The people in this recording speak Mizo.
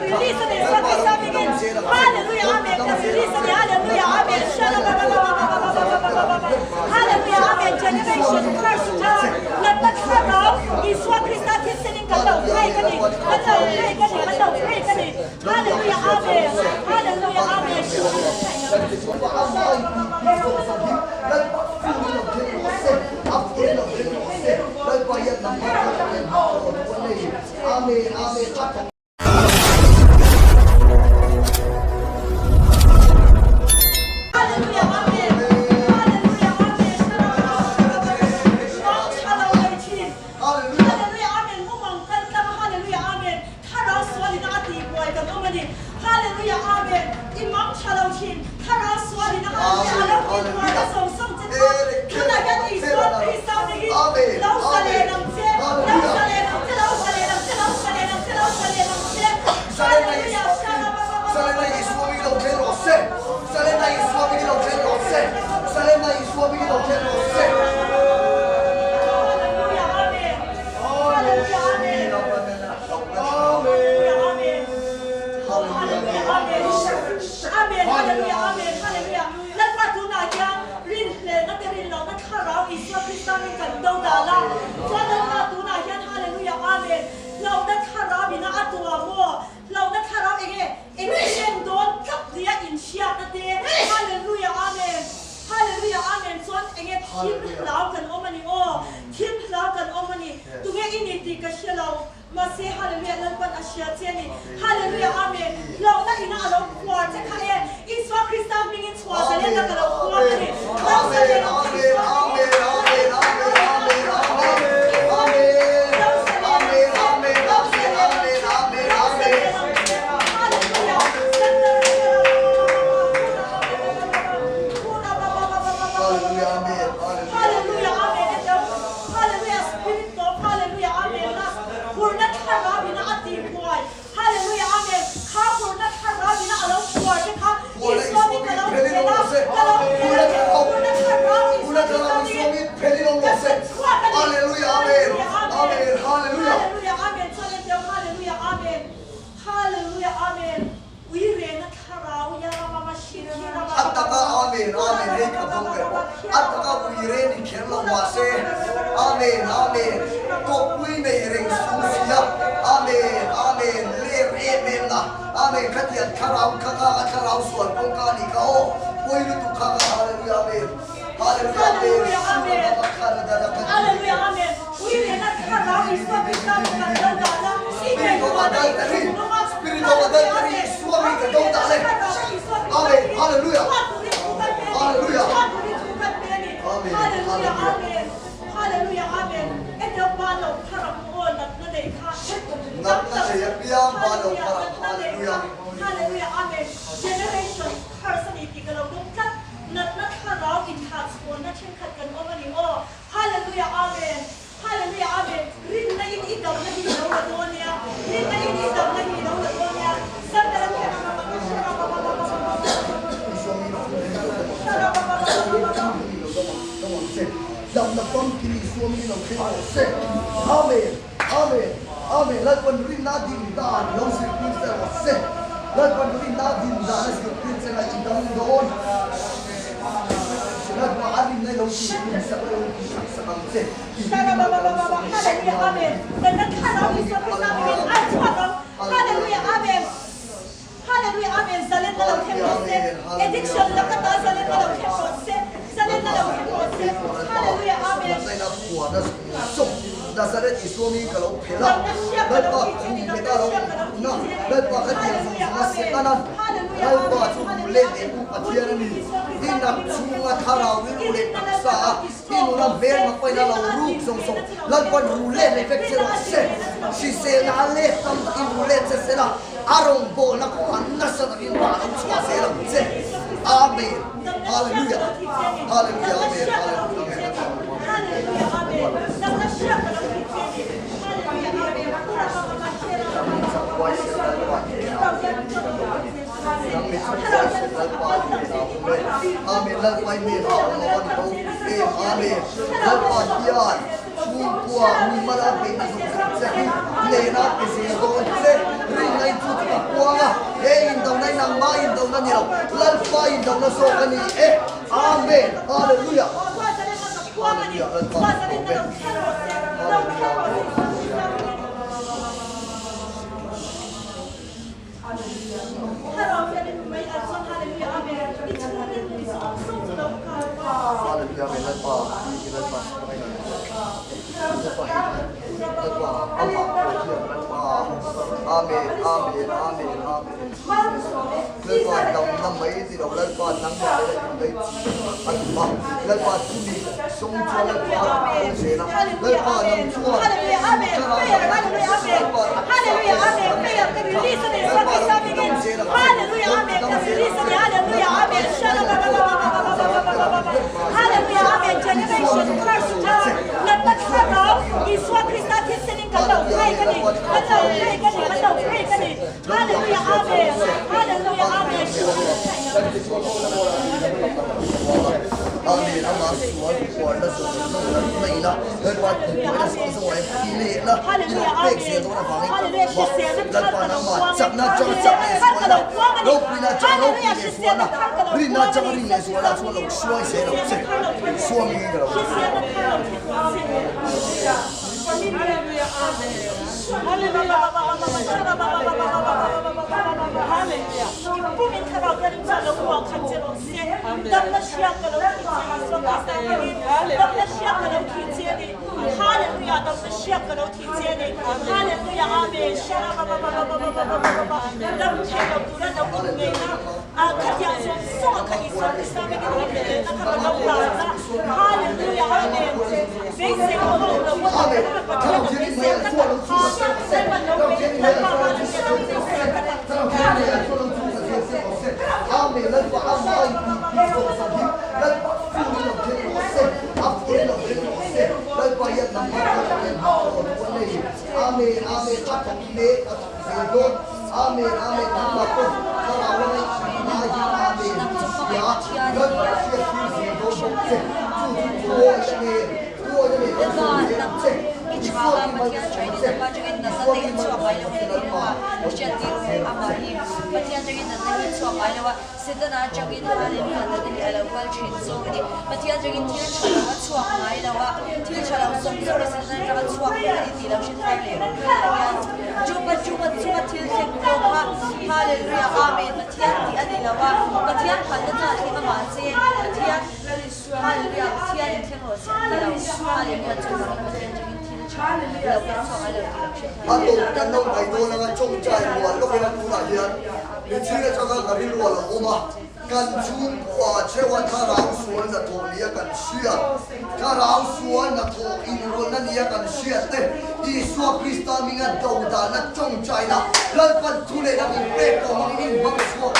release ani Isua Krista hmingin. Hallelujah Amen ka release ani Hallelujah Amen Shalababababababababababa Hallelujah Amen Generation curse tha natna thlarau Isua Krista thisen in kan lo break ani kan lo break ani kan lo break ani Hallelujah Amen Hallelujah Amen Hallelujah Amen Hallelujah Amen Hallelujah Amen mumang kal tlang Hallelujah Amen Thlarau sual in a tih buai kan awm a ni Hallelujah Amen i mang tha lo thin Thlarau sual in a Hallelujah a lo tih buai na sawng sawng che kha tunah hian Isua Krista hmingin lo sa len ang che lo sa len ang che lo sa len ang che lo sa len ang che lo sa len ang che Hallelujah Hallelujah Amen Hallelujah Amen Hallelujah Amen Hallelujah Amen Amen Hallelujah Amen Hallelujah Lalpa tunah hian rinhlelna te rinlohna thlarau Isua Krista min kan do dal a chuan Lalpa tunah hian Hallelujah Amen hlauhna thlarau ina a tuah maw hlauhna thlarau enge enge en dawn tlat nia inhriatna te Hallelujah Amen Hallelujah Amen chuan enge thim hlau kan awm a ni aw thim hlau kan awm a ni Tunge i ni tih ka hre lo, mahse Hallelujah Lalpan a hria che a ni. Hallelujah Amen. Hlauhna ina a lo khuar che kha e, Isua Krista hmingin chhuah zalen a ka lo khuar a ni. Lo zalen ang che Isua hmingin. Lo zalen ang che, lo zalen ang che, lo zalen ang che, lo zalen ang che. Hallelujah. Hallelujah Amen. Hallelujah Spirit tawp Hallelujah Amen la Hurna thlarau ina a ti buai Hallelujah Amen kha hurna thlarau ina a lo phuar te kha Isua min ka lo phel a ka lo phel a che hurna thlarau Isua Krista hmingin ka hre chhuak a ni Hallelujah Amen Hallelujah Amen chuan en teu Hallelujah Amen Hallelujah Amen Uirena thlarau Yaramama Shirama A taka Amen Amen hei ka dawng ve pawh a taka uire ni kher lo mahse Amen Amen kawppui nei reng sung sia Amen Amen ler em em na Amen khatiang thlarau kha kha a thlarau sual kawngka a nih kha aw pawi lutuk kha kha Hallelujah Amen Hallelujah Amen Shurama Khara Dara Kha Hallelujah Amen Uirena thlarau Isua Krista mi kan lo dah la Spirit of adultery Spirit of adultery Isua mi ka do dah le Amen Hallelujah Hallelujah Amen Hallelujah Hallelujah Amen Natna nei apiang pa lo thar ang Hallelujah Hallelujah Amen Generation curse ani tih ka lo dawng tlat natna thlarau inthahchhawnna thenkhat kan awm ani aw Hallelujah Amen Hallelujah Amen Rinna in i damna hi i lo la dawn nia Rinna in i damna hi i lo la dawn nia Damna famkim Isua min lo thleng rawh se Amen Amen Amen Lalpan rinna din dan lo zirtir che rawh se Lalpan rinna din dan a zirtir che ngaih i dam dawn Lalpa a rinna i lo tihpun sak a lo tihsak sak ang che Sharababababa Hallelujah Amen Kan na thlarau Isua Krista hmingin a chhuak ang Hallelujah Amen Hallelujah Amen Zalen na lo thleng rawh se Addiction laka ta zalen na lo thleng rawh se Zalen na lo thleng rawh se Hallelujah Amen Nazareth Isua mi ka lo phel a Lalpa khum peta lo awm na Lalpa kha tiang zawng zawng a Setana Lalpa chu ru let leh tu Pathian a ni i nak chhunga thlarau rilru leh taksa a I nuna hmel mak pawhin a lo ruk zawng zawng. Lalpan ru let leh vek che rawh se. Hriselna a let tam takin ru let che sela, a rawngbawlna kawngah nasa takin rah lo chhuah zel ang che. Amen. Hallelujah. Hallelujah. Amen. Hallelujah. Nang mi chhung huai se Lalpa i nen a awm e. Amen Lalpa i nen a awm a va ni bo em Amen Lalpa hian chhungkua mi mal a beihna zawng zawng che hi nen a pe zel dawn che rinna in chu chu ka puang. indona zawk a ni e. Amen. Hallelujah. Hallelujah. Lalpa kan lawm e. Hallelujah. Amen. Lalpa, Lalpa, Lalpa, Lalpa, amah Pathian Lalpa. Amen. Amen. Amen. Amen. Lalpa damna mai ni lo Lalpa nangmah leh a indaih chi a duh a, Lalpa chumi sawng chuan Lalpa a rawn kal zel a, Lalpa nang chuan Lalpa Lalpa lo tidam zel ang che, lo tidam zel ang che, natna kaihhruai ang pawh i chak te rawn vek mai zel ang che, Isua min rawn hruai che, Isua min rawn hruai che. Hallelujah Amen Lalpa thlarau thianghlim hruai chhuak zel ang che. Hallelujah Amen Hallelujah Amen Amen ama sual puarna zawng zawng la na ila Lalpa tihbuaina zawng zawng ah hian hnehna i lo pek zel dawn avangin ka lawm a Lalpa nangmah chakna atanga chak leh zualna ropuina atanga ropui leh zualna rinna atanga rin leh zualna chuan lo hruai zel ang che Isua mingin ka lo Lalpa, nang i chhang a, Pathian chain in Lalpa changin natna te hi a chhuak ngai lo a ni tih a hriattir ru amah hi Pathian changin natna hi a chhuak ngai lo a, Setana changin Hallelujah natna hi a lo kal thin zawk a ni. Pathian changin thil tha lo a chhuak ngai lo a, thil tha lo zawng zawng hi Setana atanga chhuak vek a ni tih lo hre thar leh rawh Hallelujah. Chupa chunga chunga thil thleng pawh kha Hallelujah Amen Pathian tih a ni lo a, Pathian phalna chuan a thleng amah che Pathian Hallelujah Pathian in thleng rawh se an ti lo Hallelujah chu vangin Pathian chungin thil tha lo hi a chhuak a lo ti lo hre thar A tawp kan lo mai dawn anga chawngchai rual lawk ila tunah hian mitchhing atanga ka rilru a lo awm a, kan chhungkua theuha thlarau sual hnathawh nia kan hriat, thlarau sual hnathawh inrawlhna nia kan hriat te, Isua Krista hminga do dahna chawngchaina Lalpan thu leh dang inpek tawh hmangin in hmang chhuak.